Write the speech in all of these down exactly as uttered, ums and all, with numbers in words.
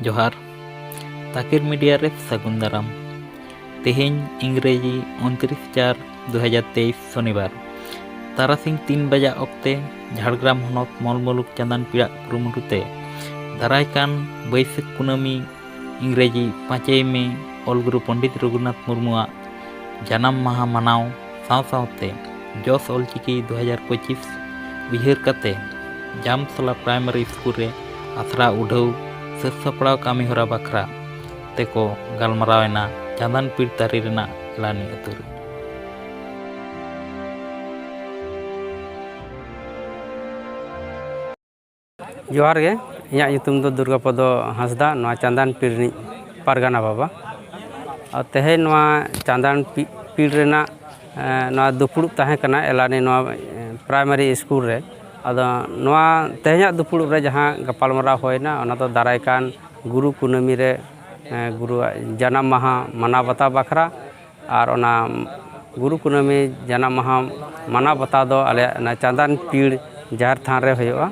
ᱡᱚᱦᱟᱨ᱾ ᱛᱟᱠᱮᱨ ᱢᱤᱰᱤᱭᱟ ᱨᱮ ᱥᱟᱹᱜᱩᱱ ᱫᱟᱨᱟᱢ᱾ ᱛᱮᱦᱮᱧ ᱤᱝᱨᱮᱡᱤ ᱩᱱᱛᱨᱤᱥ ᱪᱟᱨ ᱫᱩ ᱦᱟᱡᱟᱨ ᱛᱮᱭᱤᱥ ᱥᱚᱱᱤᱵᱟᱨ ᱛᱟᱨᱟᱥᱤᱧ ᱛᱤᱱ ᱵᱟᱡᱟᱜ ᱚᱠᱛᱮ ᱡᱷᱟᱲᱜᱨᱟᱢ ᱦᱚᱱᱚᱛ ᱢᱚᱞ ᱢᱩᱞᱩᱠ ᱪᱟᱸᱫᱟᱱ ᱯᱤᱲᱟᱜ ᱠᱩᱨᱩᱢᱩᱴᱩ ᱛᱮ ᱫᱟᱨᱟᱭ ᱠᱟᱱ ᱵᱟᱹᱭᱥᱟᱹᱠᱷ ᱠᱩᱱᱟᱹᱢᱤ ᱤᱝᱨᱮᱡᱤ ᱯᱟᱸᱪᱮᱭ ᱢᱮ ᱚᱞ ᱜᱩᱨᱩ ᱯᱚᱱᱰᱤᱛ ᱨᱚᱜᱷᱩᱱᱟᱛᱷ ᱢᱩᱨᱢᱩᱣᱟᱜ ᱡᱟᱱᱟᱢ ᱢᱟᱦᱟ ᱢᱟᱱᱟᱣ ᱥᱟᱶ ᱥᱟᱶᱛᱮ ᱡᱚᱥ ᱚᱞᱪᱤᱠᱤ ᱫᱩ ᱦᱟᱡᱟᱨ ᱯᱚᱸᱪᱤᱥ ᱩᱭᱦᱟᱹᱨ ᱠᱟᱛᱮ ᱡᱟᱢᱥᱚᱞᱟ ᱯᱨᱟᱭᱢᱟᱨᱤ ᱥᱠᱩᱞ ᱨᱮ ᱟᱥᱲᱟ ᱩᱰᱷᱟᱹᱣ ᱥᱟᱹᱛ ᱥᱟᱯᱲᱟᱣ ᱠᱟᱹᱢᱤ ᱦᱚᱨᱟ ᱵᱟᱠᱷᱨᱟ ᱛᱮᱠᱚ ᱜᱟᱞᱢᱟᱨᱟᱣ ᱮᱱᱟ ᱪᱟᱸᱫᱟᱱ ᱯᱤᱲ ᱛᱟᱹᱨᱤ ᱨᱮᱱᱟᱜ ᱮᱞᱟᱱᱤ ᱟᱹᱛᱩ ᱨᱮ᱾ ᱡᱚᱦᱟᱨ ᱜᱮ, ᱤᱧᱟᱹᱜ ᱧᱩᱛᱩᱢ ᱫᱚ ᱫᱩᱨᱜᱟᱯᱚᱫᱚ ᱦᱟᱸᱥᱫᱟ, ᱱᱚᱣᱟ ᱪᱟᱸᱫᱟᱱ ᱯᱤᱲ ᱨᱤᱱᱤᱡ ᱯᱟᱨᱜᱟᱱᱟ ᱵᱟᱵᱟ᱾ ᱟᱨ ᱛᱮᱦᱮᱧ ᱱᱚᱣᱟ ᱪᱟᱸᱫᱟᱱ ᱯᱤ-, ᱯᱤᱲ ᱨᱮᱱᱟᱜ, ᱮᱸ, ᱱᱚᱣᱟ ᱫᱩᱯᱲᱩᱵ ᱛᱟᱦᱮᱸ ᱠᱟᱱᱟ ᱮᱞᱟᱱᱤ ᱱᱚᱣᱟ, ᱮᱸ, ᱯᱨᱟᱭᱢᱟᱨᱤ ᱥᱠᱩᱞ ᱨᱮ᱾ ᱟᱫᱚ ᱱᱚᱣᱟ ᱛᱮᱦᱮᱧᱟᱜ ᱫᱩᱯᱲᱩᱵ ᱨᱮ ᱡᱟᱦᱟᱸ ᱜᱟᱯᱟᱞᱢᱟᱨᱟᱣ ᱦᱩᱭᱱᱟ, ᱚᱱᱟ ᱫᱚ ᱫᱟᱨᱟᱭ ᱠᱟᱱ ᱜᱩᱨᱩ ᱠᱩᱱᱟᱹᱢᱤ ᱨᱮ, ᱮᱸ, ᱜᱩᱨᱩᱣᱟᱜ ᱡᱟᱱᱟᱢ ᱢᱟᱦᱟ ᱢᱟᱱᱟᱣ ᱵᱟᱛᱟᱣ ᱵᱟᱠᱷᱨᱟ᱾ ᱟᱨ ᱚᱱᱟ ᱜᱩᱨᱩ ᱠᱩᱱᱟᱹᱢᱤ ᱡᱟᱱᱟᱢ ᱢᱟᱦᱟ ᱢᱟᱱᱟᱣ ᱵᱟᱛᱟᱣ ᱫᱚ ᱟᱞᱮᱭᱟᱜ ᱚᱱᱟ ᱪᱟᱸᱫᱟᱱ ᱯᱤᱲ ᱡᱟᱦᱮᱨ ᱛᱷᱟᱱ ᱨᱮ ᱦᱩᱭᱩᱜᱼᱟ᱾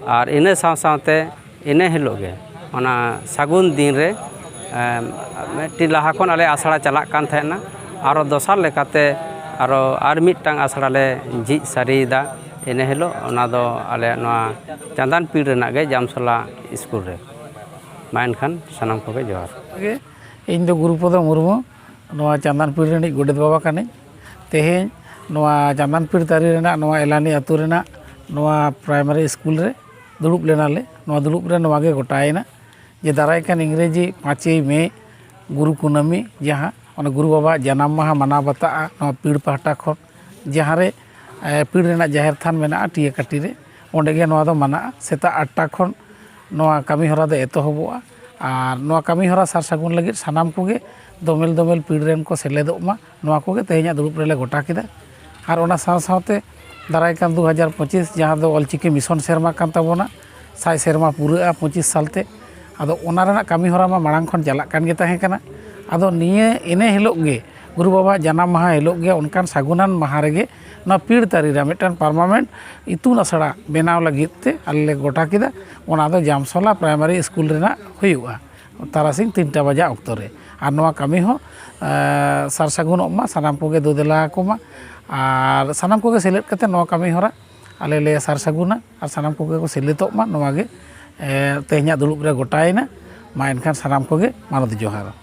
ᱟᱨ ᱤᱱᱟᱹ ᱥᱟᱶ ᱥᱟᱶᱛᱮ ᱤᱱᱟᱹ ᱦᱤᱞᱳᱜ ᱜᱮ ᱚᱱᱟ ᱥᱟᱹᱜᱩᱱ ᱫᱤᱱ ᱨᱮ, ᱮᱢ, ᱢᱤᱫᱴᱤᱡ ᱞᱟᱦᱟ ᱠᱷᱚᱱ ᱟᱞᱮ ᱟᱥᱲᱟ ᱪᱟᱞᱟᱜ ᱠᱟᱱ ᱛᱟᱦᱮᱸᱱᱟ, ᱟᱨᱚ ᱫᱚᱥᱟᱨ ᱞᱮᱠᱟᱛᱮ ᱟᱨᱚ ᱟᱨ ᱢᱤᱫᱴᱟᱝ ᱟᱥᱲᱟ ᱞᱮ ᱡᱷᱤᱡ ᱥᱟᱹᱨᱤᱭᱮᱫᱟ ᱤᱱᱟᱹ ᱦᱤᱞᱳᱜ᱾ ᱚᱱᱟ ᱫᱚ ᱟᱞᱮ ᱱᱚᱣᱟ ᱪᱟᱸᱫᱟᱱ ᱯᱤᱲ ᱨᱮᱱᱟᱜ ᱜᱮ ᱡᱟᱢᱥᱚᱞᱟ ᱥᱠᱩᱞ ᱨᱮ᱾ ᱢᱟ ᱮᱱᱠᱷᱟᱱ ᱥᱟᱱᱟᱢ ᱠᱚᱜᱮ ᱡᱚᱦᱟᱨ᱾ ᱜᱮ, ᱤᱧ ᱫᱚ ᱜᱩᱨᱩᱯᱚᱫᱚ ᱢᱩᱨᱢᱩ, ᱱᱚᱣᱟ ᱪᱟᱸᱫᱟᱱ ᱯᱤᱲ ᱨᱤᱱᱤᱡ ᱜᱚᱰᱮᱛ ᱵᱟᱵᱟ ᱠᱟᱹᱱᱟᱹᱧ᱾ ᱛᱮᱦᱮᱧ ᱱᱚᱣᱟ ᱪᱟᱸᱫᱟᱱ ᱯᱤᱲ ᱛᱟᱹᱨᱤ ᱨᱮᱱᱟᱜ ᱱᱚᱣᱟ ᱮᱞᱟᱱᱤ ᱟᱹᱛᱩ ᱨᱮᱱᱟᱜ ᱱᱚᱣᱟ ᱯᱨᱟᱭᱢᱟᱨᱤ ᱥᱠᱩᱞ ᱨᱮ ᱫᱩᱲᱩᱵ ᱞᱮᱱᱟᱞᱮ᱾ ᱱᱚᱣᱟ ᱫᱩᱲᱩᱵ ᱨᱮ ᱱᱚᱣᱟ ᱜᱮ ᱜᱚᱴᱟᱭᱮᱱᱟ ᱡᱮ ᱫᱟᱨᱟᱭ ᱠᱟᱱ ᱤᱝᱨᱮᱡᱤ ᱯᱟᱸᱪᱮᱭ ᱢᱮ ᱜᱩᱨᱩ ᱠᱩᱱᱟᱹᱢᱤ, ᱡᱟᱦᱟᱸ ᱚᱱᱟ ᱜᱩᱨᱩ ᱵᱟᱵᱟᱣᱟᱜ ᱡᱟᱱᱟᱢ ᱢᱟᱦᱟ ᱢᱟᱱᱟᱣ ᱵᱟᱛᱟᱜᱼᱟ ᱱᱚᱣᱟ ᱯᱤᱲ ᱯᱟᱦᱴᱟ ᱠᱷᱚᱱ, ᱡᱟᱦᱟᱸ ᱨᱮ, ᱮ, ᱯᱤᱲ ᱨᱮᱱᱟᱜ ᱡᱟᱦᱮᱨ ᱛᱷᱟᱱ ᱢᱮᱱᱟᱜᱼᱟ ᱴᱤᱭᱟᱹ ᱠᱟᱹᱴᱤ ᱨᱮ, ᱚᱸᱰᱮ ᱜᱮ ᱱᱚᱣᱟ ᱫᱚ ᱢᱟᱱᱟᱜᱼᱟ᱾ ᱥᱮᱛᱟᱜ ᱟᱴ ᱴᱟ ᱠᱷᱚᱱ ᱱᱚᱣᱟ ᱠᱟᱹᱢᱤ ᱦᱚᱨᱟ ᱫᱚ ᱮᱛᱚᱦᱚᱵᱚᱜᱼᱟ᱾ ᱟᱨ ᱱᱚᱣᱟ ᱠᱟᱹᱢᱤ ᱦᱚᱨᱟ ᱥᱟᱨ ᱥᱟᱹᱜᱩᱱ ᱞᱟᱹᱜᱤᱫ ᱥᱟᱱᱟᱢ ᱠᱚᱜᱮ ᱫᱚᱢᱮᱞ ᱫᱚᱢᱮᱞ ᱯᱤᱲ ᱨᱮᱱ ᱠᱚ ᱥᱮᱞᱮᱫᱚᱜ ᱢᱟ, ᱱᱚᱣᱟ ᱠᱚᱜᱮ ᱛᱮᱦᱮᱧᱟᱜ ᱫᱩᱲᱩᱵ ᱨᱮᱞᱮ ᱜᱚᱴᱟ ᱠᱮᱫᱟ᱾ ᱟᱨ ᱚᱱᱟ ᱥᱟᱶ ᱥᱟᱶᱛᱮ ᱫᱟᱨᱟᱭ ᱠᱟᱱ ᱫᱩ ᱦᱟᱡᱟᱨ ᱯᱚᱸᱪᱤᱥ, ᱡᱟᱦᱟᱸ ᱫᱚ ᱚᱞᱪᱤᱠᱤ ᱢᱤᱥᱚᱱ ᱥᱮᱨᱢᱟ ᱠᱟᱱ ᱛᱟᱵᱚᱱᱟ, ᱥᱟᱭ ᱥᱮᱨᱢᱟ ᱯᱩᱨᱟᱹᱜᱼᱟ ᱯᱚᱸᱪᱤᱥ ᱥᱟᱞᱛᱮ᱾ ᱟᱫᱚ ᱚᱱᱟ ᱨᱮᱱᱟᱜ ᱠᱟᱹᱢᱤ ᱦᱚᱨᱟ ᱢᱟ ᱢᱟᱲᱟᱝ ᱠᱷᱚᱱ ᱪᱟᱞᱟᱜ ᱠᱟᱱ ᱜᱮ ᱛᱟᱦᱮᱸ ᱠᱟᱱᱟ᱾ ᱟᱫᱚ ᱱᱤᱭᱟᱹ ᱤᱱᱟᱹ ᱦᱤᱞᱳᱜ ᱜᱮ ᱜᱩᱨᱩ ᱵᱟᱵᱟᱣᱟᱜ ᱡᱟᱱᱟᱢ ᱢᱟᱦᱟ ᱦᱤᱞᱳᱜ ᱜᱮ, ᱚᱱᱠᱟᱱ ᱥᱟᱹᱜᱩᱱᱟᱱ ᱢᱟᱦᱟ ᱨᱮᱜᱮ ᱱᱚᱣᱟ ᱯᱤᱲ ᱛᱟᱹᱨᱤ ᱨᱮ ᱢᱤᱫᱴᱟᱝ ᱯᱟᱨᱢᱟᱱᱮᱱᱴ ᱤᱛᱩᱱ ᱟᱥᱲᱟ ᱵᱮᱱᱟᱣ ᱞᱟᱹᱜᱤᱫ ᱛᱮ ᱟᱞᱮ ᱞᱮ ᱜᱚᱴᱟ ᱠᱮᱫᱟ᱾ ᱚᱱᱟ ᱫᱚ ᱡᱟᱢᱥᱚᱞᱟ ᱯᱨᱟᱭᱢᱟᱨᱤ ᱥᱠᱩᱞ ᱨᱮᱱᱟᱜ ᱦᱩᱭᱩᱜᱼᱟ, ᱛᱟᱨᱟᱥᱤᱧ ᱛᱤᱱᱴᱟ ᱵᱟᱡᱟᱜ ᱚᱠᱛᱚ ᱨᱮ᱾ ᱟᱨ ᱱᱚᱣᱟ ᱠᱟᱹᱢᱤ ᱦᱚᱸ ᱥᱟᱨ ᱥᱟᱹᱜᱩᱱᱚᱜ ᱢᱟ, ᱥᱟᱱᱟᱢ ᱠᱚᱜᱮ ᱫᱮᱞᱟ ᱟᱠᱚ ᱢᱟ᱾ ᱟᱨ ᱥᱟᱱᱟᱢ ᱠᱚᱜᱮ ᱥᱮᱞᱮᱫ ᱠᱟᱛᱮ ᱱᱚᱣᱟ ᱠᱟᱹᱢᱤ ᱦᱚᱨᱟ ᱟᱞᱮ ᱞᱮ ᱥᱟᱨ ᱥᱟᱹᱜᱩᱱᱟ ᱟᱨ ᱥᱟᱱᱟᱢ ᱠᱚᱜᱮ ᱠᱚ ᱥᱮᱞᱮᱫᱚᱜ ᱢᱟ, ᱱᱚᱣᱟ ᱜᱮ ᱛᱮᱦᱮᱧᱟᱜ ᱫᱩᱲᱩᱵ ᱨᱮ ᱜᱚᱴᱟᱭᱮᱱᱟ᱾ ᱢᱟ ᱮᱱᱠᱷᱟᱱ ᱥᱟᱱᱟᱢ ᱠᱚᱜᱮ ᱢᱟᱱᱚᱛ ᱡᱚᱦᱟᱨ᱾